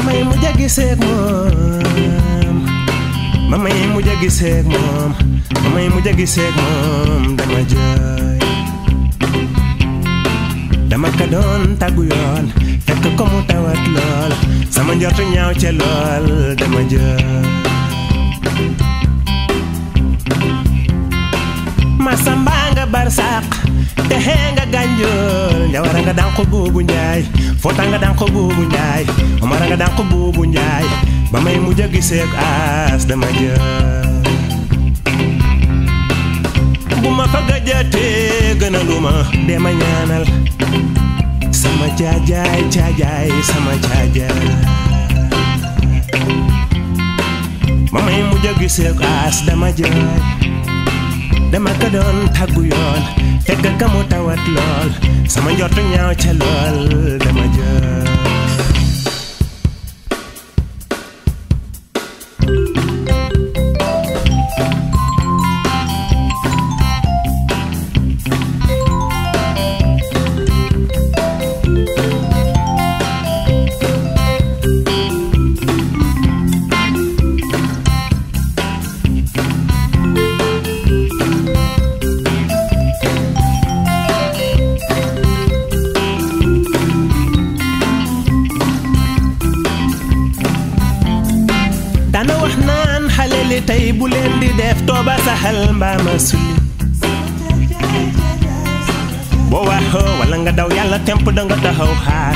may mujj a giseeg moom ba may mujj a giseeg moom ba may mujj a giseeg moom dama jooy dama ka doon tàggu yoon fekk ko mu tawat lool sama njortu ñaaw ca lool dama jooy ma samba nga barsaq te hee nga gànjool njawara nga dànq buubu njaay foota nga dànq buubu njaay omara nga dànq buubu njaay ba may mujj a giseeg aas dama jooy bu ma fa gëjatee gën a lu ma dema ñaanal sama caajaay caajaay sama caajaay ba may mujj a giseeg aas dama jooy dama ko doon tàggu yoon fekk ka mu tawat lool sama njortu ñaaw ca lool dama jooy dana wax naan xale li tey bu leen di def tooba saxal mbaa ma sulli boo waxoo wala nga daw yàlla temp danga taxaw xaar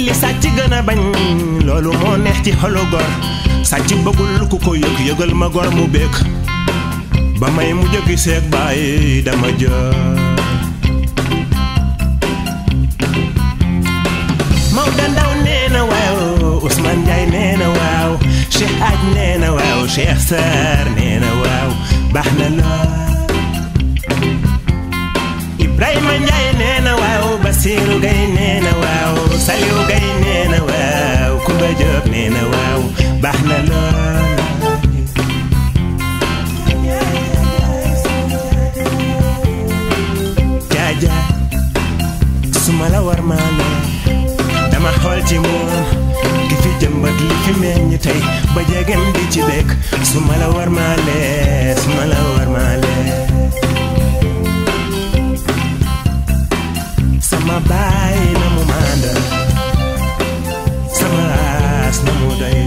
li sàcc gën a bañ loolu moo neex ci xolu gor sàcc bëggul ku ko yëg yëgal ma gor mu békk ba may mujj a giseeg baay dama jooy Maodo Ndaw nee na waaw Ousmane Ndiaye nee na waaw Cheikh Aj nee na waaw Cheikh Sarr nee na waaw baax na lool Ibrahima Ndiaye nee na waaw Basirou Gueye nee na waaw Saliou Gueye nee na waaw Koumba Diop nee na waaw baax na lool jaaja suma la war maa dama xool ci moom gi fi jëmbat li fi meññ tey ba jegem di ci bekk su ma la war maa lee su ma la war maa lee sama baay na mu màndal sama aas na mu doy